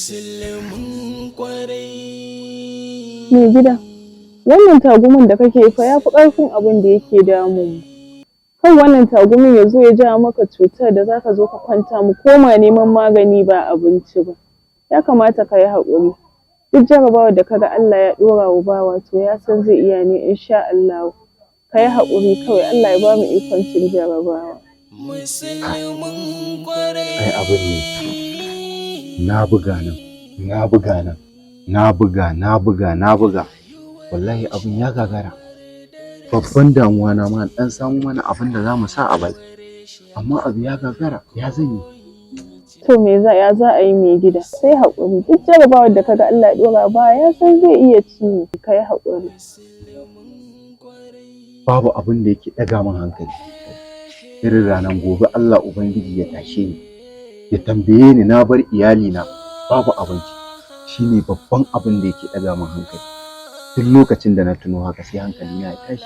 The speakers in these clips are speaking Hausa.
Musulmin kwarai. Mai gida, wannan tagumin da kake fa ya fi ƙarfin abin da yake damun mu. Kan wannan tagumin ya zo ya ja maka cutar da za ka zo ka kwanta mu koma neman magani ba abinci ba. Ya kamata ka yi haƙuri. Duk jarabawar da ka ga Allah ya ɗora wa bawa, to ya san zai iya ne, insha Allahu. Ka yi haƙuri kawai, Allah ya ba mu ikon cin jarabawa. Musulmin kwarai. Ai abin ne, na buga nan, na buga nan, na buga, na buga, na buga, wallahi abin ya gagara. Babban damuwa na ma dan samu mana abin da za mu sa a baki, amma abu ya gagara. Ya zan yi? To me za ya za a yi, mai gida? Sai haƙuri. Duk jarabawar da ka ga Allah ya ɗora ba, ya san zai iya ci ne. Ka yi haƙuri. Babu abin da yake ɗaga min hankali irin ranar gobe Allah Ubangiji ya tashe ni ya tambaye ni na bar iyalina babu abinci. Shine babban abin da yake ɗaga min hankali. Duk lokacin da na tuno haka, sai hankali na ya tashi.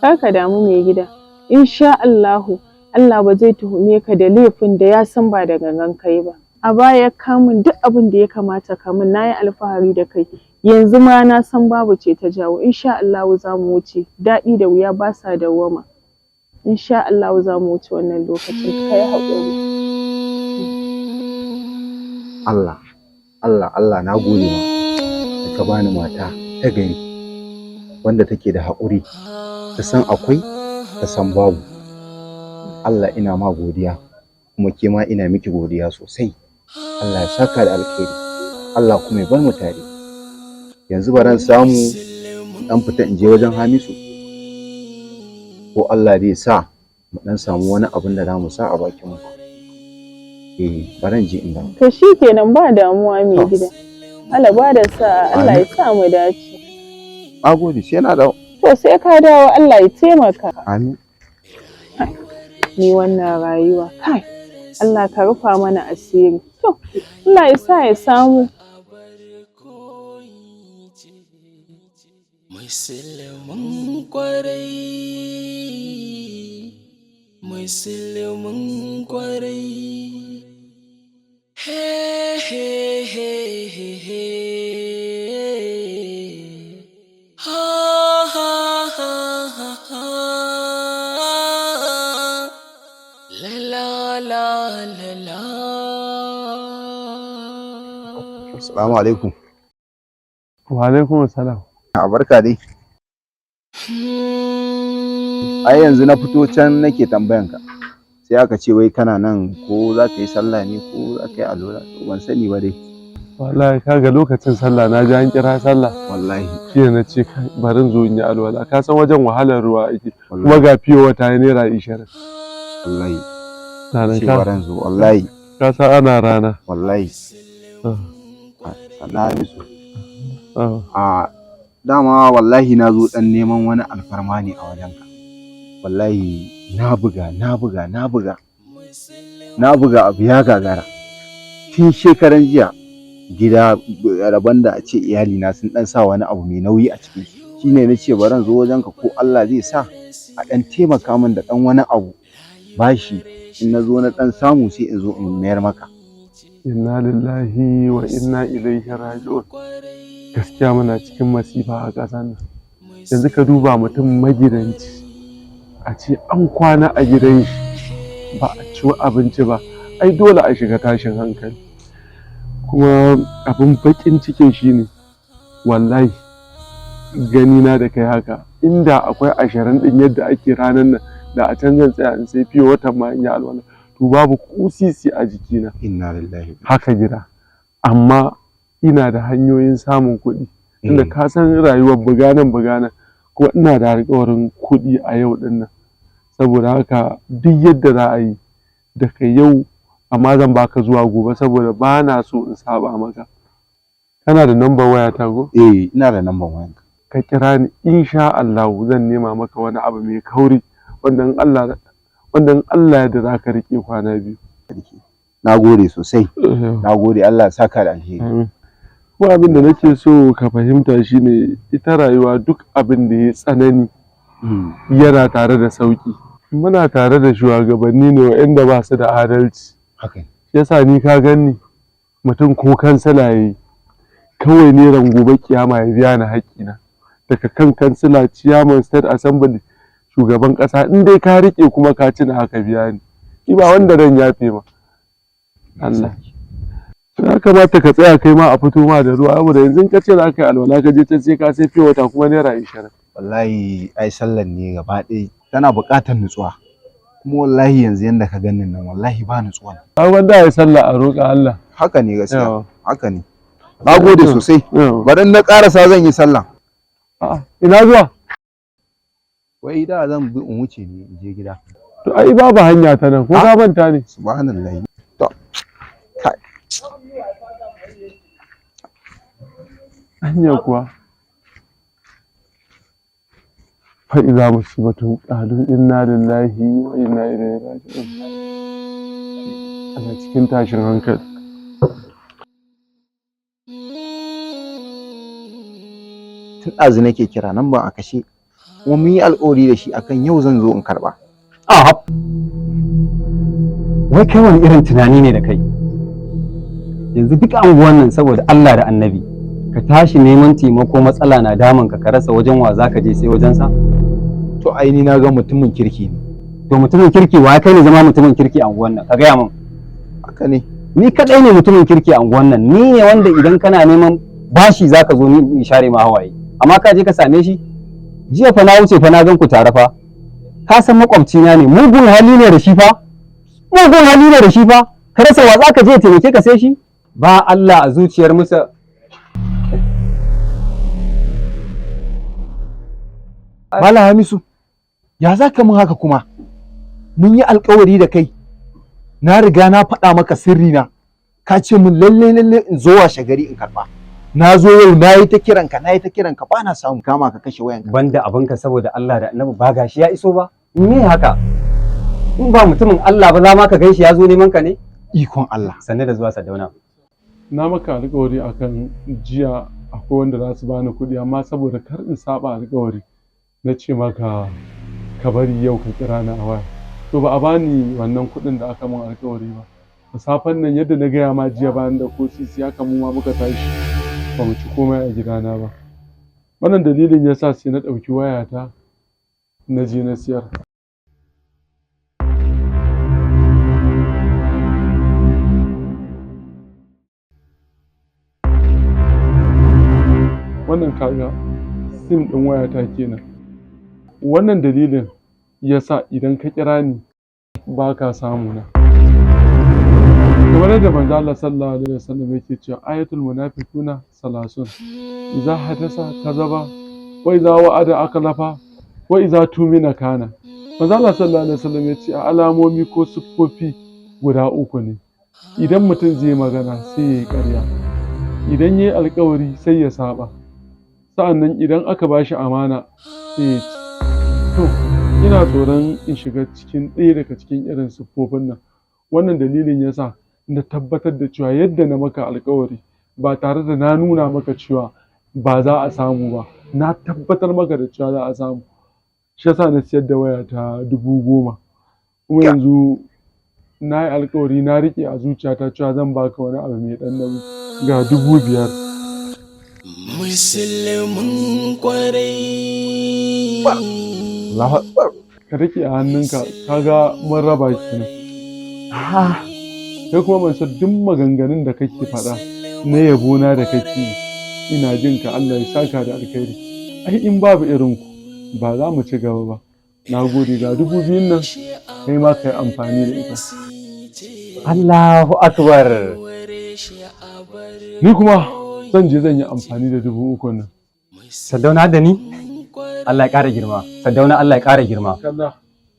Kar ka damu, mai gida. Insha Allahu Allah ba zai tuhume ka da laifin da ya san ba da gangan kai ba. A baya ka min duk abin da ya kamata ka min, na yi alfahari da kai. Yanzu ma na san babu ce ta jawo. Insha Allahu za mu wuce. Daɗi da wuya ba sa dawwama. Insha Allahu za mu wuce wannan lokacin. Ka yi haƙuri. Allah, Allah, Allah, na gode ma da ka bani mata ta gari wanda take da haƙuri, ta san akwai, ta san babu. Allah, ina ma godiya, kuma ke ma ina miki godiya sosai. Allah ya saka da alkhairi, Allah kuma ya bar mu tare. Yanzu baran samu dan fita in je wajen Hamisu, ko Allah zai sa mu dan samu wani abin da za mu sa a bakin mu. Eh, baran je in dawo. To shikenan, ba damuwa, mai gida. Allah ba da sa'a, Allah ya sa mu dace. Na gode, sai na dawo. To sai ka dawo, Allah ya taimaka. Amin. Ni wannan rayuwa, kai, Allah ka rufa mana asiri. To Allah ya sa ya samu. Musulmin kwarai, musulmin kwarai. He he he he he. Ha ha ha ha ha. La la la la la. Assalamu alaikum. Wa alaikum salam. A, barka dai. Ai yanzu na fito can nake tambayan ka, sai aka ce wai kana nan, ko za ka yi sallah ne ko za ka yi alwala. To ban sani ba dai. Wallahi kaga lokacin sallah, na ji an kira sallah. Wallahi. Shi ne na ce kai, bari in zo in yi alwala. Ka san wajen wahalar ruwa ake. Kuma ga fiye wata ya ₦20. Wallahi. Na nan ce ka baran zo wallahi. Ka san ana rana. Wallahi. Ah, Sannan Hamisu, ah. a dama wallahi na zo dan neman wani alfarma ne a wajenka. Wallahi na buga, na buga, na buga, na buga, abu ya gagara. Tun shekaran jiya gida rabon da a ce iyalina sun dan sa wani abu mai nauyi a cikin su. Shine na ce baran zo wajenka, ko Allah zai sa a dan taimaka min da dan wani abu bashi, in na zo na dan samu sai in zo in mayar maka. Inna lillahi wa inna ilaihi raji'un. Gaskiya muna cikin masifa a ƙasar nan. Yanzu ka duba mutum magidanci, a ce an kwana a gidan shi ba a ci abinci ba, ai dole a shiga tashin hankali. Kuma abin baƙin cikin shine, wallahi gani na da kai haka, inda akwai 20 ɗin yadda ake ranar nan, da a can zan tsaya in sai fiye watan ma in yi alwala. To babu ko sisi a jikina. Inna lillahi. Haka gida, amma ina da hanyoyin samun kuɗi, tunda ka san rayuwar buga nan buga nan, kuma ina da alƙawarin kuɗi a yau ɗin nan. Saboda haka duk yadda za a yi daga yau, amma zan baka zuwa gobe saboda ba na so in saba maka. Kana da nambar wayata ko? Eh, ina da namban wayanka. Ka kira ni, insha Allah zan nema maka wani abu mai kauri wanda in Allah wanda in Allah ya yarda za ka riƙe kwana 2. Na gode sosai. Na gode, Allah ya saka da alheri. Amin. Kuma abin da nake so ka fahimta shine ita rayuwa duk abin da ya tsanani yana tare da sauƙi. Muna tare da shugabanni ne waɗanda ba su da adalci. Haka ne. Shi yasa ni ka ganni mutum ko kansila yayi kawai ne ran gobe kiyama ya biya ni haƙƙina. Daga kan kansila, chairman, state assembly, shugaban ƙasa, in dai ka riƙe kuma ka ci na haka biya ni. Ni ba wanda ran yafe ma. Allah. Ya kamata ka tsaya kai ma a fito ma da ruwa, saboda yanzu in ka ce za ka yi alwala ka je can sai ka sai fiye wata kuma naira 20. Wallahi ai sallan ne gaba ɗaya tana buƙatar nutsuwa. Kuma wallahi yanzu yanda ka ganin nan wallahi ba nutsuwa. Ai wanda ya sallah a roƙa Allah. Haka ne gaskiya. Yawa. Haka ne. Na gode sosai. Yawa. Bari in na ƙarasa zan yi sallah. A'a, ina zuwa? Wai da zan bi in wuce ne in je gida. To ai babu hanya ta nan, ko ka manta ne? Subhanallahi. To. Kai. Hanya kuwa. Fa iza musibatun qalu inna lillahi wa inna ilaihi raji'un. Ana cikin tashin hankali. Tun ɗazu nake kira nan ba a kashe. Kuma mun yi alƙawari da shi akan yau zan zo in karɓa. Ahab. Wai kai wani irin tunani ne da kai? Yanzu duk anguwan nan saboda Allah da Annabi, ka tashi neman taimako matsala na damun ka, ka rasa wajen wa zaka je sai wajensa? To ai ni na ga mutumin kirki ne. To mutumin kirki wa kai ne zama mutumin kirki a anguwan nan? Ka gaya min. Haka ne. Ni kadai ne mutumin kirki a anguwan nan. Ni ne wanda idan kana neman bashi zaka zo ni in share ma hawaye. Amma ka je ka same shi? Jiya fa na wuce fa na gan ku tare fa. Ka san makwabcina ne, mugun hali ne da shi fa. Mugun hali ne da shi fa. Ka rasa wa zaka je ya taimake ka sai shi? Ba Allah a zuciyar musa. Malam Hamisu, ya za ka mun haka kuma? Mun yi alkawari da kai. Na riga na faɗa maka sirri na. Ka ce mun lalle lalle in zo washe gari in karɓa. Na zo yau na yi ta kiranka, na yi ta kiranka ba na samu kama ka kashe wayanka. Banda abinka saboda Allah da Annabi ba gashi ya iso ba. Me haka? In ba mutumin Allah ba za ma ka ganshi ya zo neman ka ne? Ikon Allah. Sanne da zuwa Sadauna. Na maka alƙawari akan jiya akwai wanda za su bani kuɗi, amma saboda kar in saba alƙawari na ce maka ka bari yau ka kira ni a waya. To ba a bani wannan kuɗin da aka min alƙawari ba. Da safen nan yadda na gaya ma jiya bayan da ko sisi haka mu ma muka tashi ba mu ci komai a gidana ba. Wannan dalilin ya sa sai na ɗauki wayata na je na siyar. Wannan kaga sim ɗin wayata kenan. Wannan dalilin ya sa idan ka kira ni ba ka samu na. Kamar yadda manzo Allah sallallahu alaihi wasallam yake cewa ayatul munafiquna salasun idza hadasa kazaba wa idza wa'ada akhlafa wa idza tumina kana. Manzo Allah sallallahu alaihi wasallam ya ce a alamomi ko siffofi guda uku ne. Idan mutum zai magana sai ya yi ƙarya, idan ya yi alƙawari sai ya saba, sa'annan idan aka ba shi amana sai ya ci. To ina tsoron in shiga cikin ɗaya daga cikin irin siffofin nan. Wannan dalilin ya sa na tabbatar da cewa yadda na maka alƙawari ba tare da na nuna maka cewa ba za a samu ba, na tabbatar maka da cewa za a samu. Shi yasa na siyar da waya ta 10,000. Kuma yanzu na yi alƙawari na riƙe a zuciyata cewa zan baka wani abu mai ɗan nauyi ga 5,000. Musulmin kwarai. Allahu Akbar. Ka riƙe a hannunka, kaga mun raba kenan. Kai kuma ban san duk maganganun da kake faɗa na yabona da kake yi, ina jin ka, Allah ya saka da alkhairi. Ai in babu irin ku ba za mu ci gaba ba. Na gode, ga 2,000 nan kai ma ka yi amfani da ita. Allahu Akbar. Ni kuma zan je zan yi amfani da 3,000 nan. Sadauna da ni? Allah ya ƙara girma. Sadauna Allah ya ƙara girma. Kalla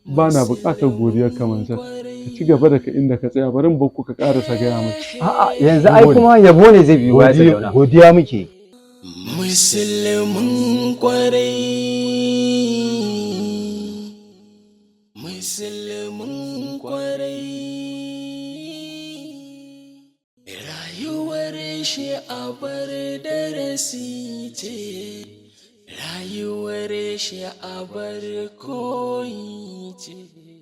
ba na buƙatar godiyar ka Mansur. Ka ci gaba da ka inda ka tsaya, bari in bakku ka ƙarasa gaya min. A'a yanzu ai kuma yabo ne zai biyo baya Sadauna. Godiya muke. Musulmin kwarai, musulmin kwarai, rayuwar shi a bar darasi ce, rayuwar shi a bar koyi ce.